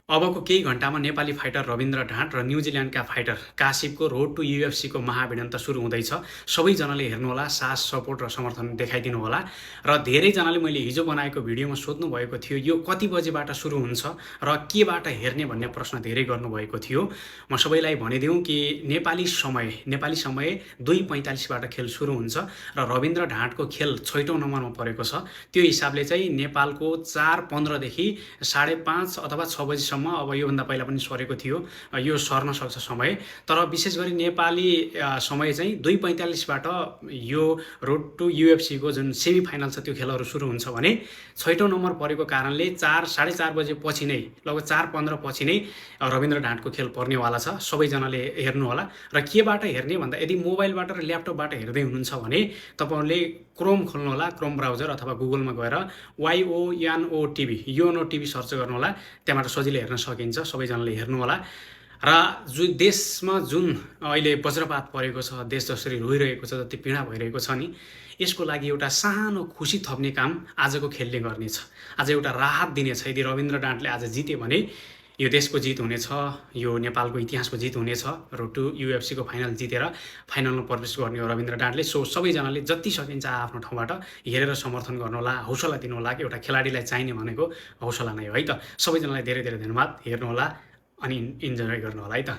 अबको केही घण्टामा नेपाली फाइटर रविन्द्र ढाँट र न्युजिल्यान्डका फाइटर कासिपको रोड टु युएफसीको महाभिडन्त सुरु हुँदैछ। सबैजनाले हेर्नुहोला, साथ सपोर्ट र समर्थन देखाइदिनु होला। र धेरैजनाले मैले हिजो बनाएको भिडियोमा सोध्नु भएको थियो यो कति बजेबाट सुरु हुन्छ र केबाट हेर्ने भन्ने प्रश्न धेरै गर्नुभएको थियो। म सबैलाई भनिदिउँ कि नेपाली समय 2:45बाट खेल सुरु हुन्छ र रविन्द्र ढाँटको खेल 6औं नम्बरमा परेको छ। त्यो हिसाबले चाहिँ नेपालको 4:15देखि 5:30 अथवा 6 बजीसम्म अब योभन्दा पहिला पनि सरेको थियो, यो सर्न सक्छ समय। तर विशेष गरी नेपाली समय चाहिँ 2:45बाट यो रोड टु युएफसीको जुन सेमी फाइनल छ त्यो खेलहरू सुरु हुन्छ भने 6औं नम्बर परेको कारणले 4-4:30 बजे पछि नै, लगभग 4:15 पछि नै रविन्द्र ढाँटको खेल पर्नेवाला छ। सबैजनाले हेर्नुहोला। र केबाट हेर्ने भन्दा यदि मोबाइलबाट र ल्यापटपबाट हेर्दै हुनुहुन्छ भने तपाईँहरूले क्रोम खोल्नुहोला, क्रोम ब्राउजर अथवा गुगलमा गएर YONO TV YONO TV search गर्नुहोला, त्यहाँबाट सजिलै हेर्न सकिन्छ। सबैजनाले हेर्नुहोला। र देशमा जुन अहिले वज्रपात परेको छ, देश जसरी रोइरहेको छ, जति पीडा भइरहेको छ नि, यसको लागि एउटा सानो खुसी थप्ने काम आजको खेलले गर्नेछ। आज एउटा राहत दिनेछ। यदि रविन्द्र ढाँटले आज जित्यो भने यो देशको जित हुनेछ, यो नेपालको इतिहासको जित हुनेछ। रोड टु युएफसीको फाइनल जितेर फाइनलमा प्रवेश गर्ने हो रविन्द्र ढाँटले। सो सबैजनाले जति सकिन्छ आफ्नो ठाउँबाट हेरेर समर्थन गर्नुहोला, हौसला दिनुहोला। कि एउटा खेलाडीलाई चाहिने भनेको हौसला नै हो है त। सबैजनालाई धेरै धेरै धन्यवाद। हेर्नुहोला अनि इन्जोय गर्नुहोला है त।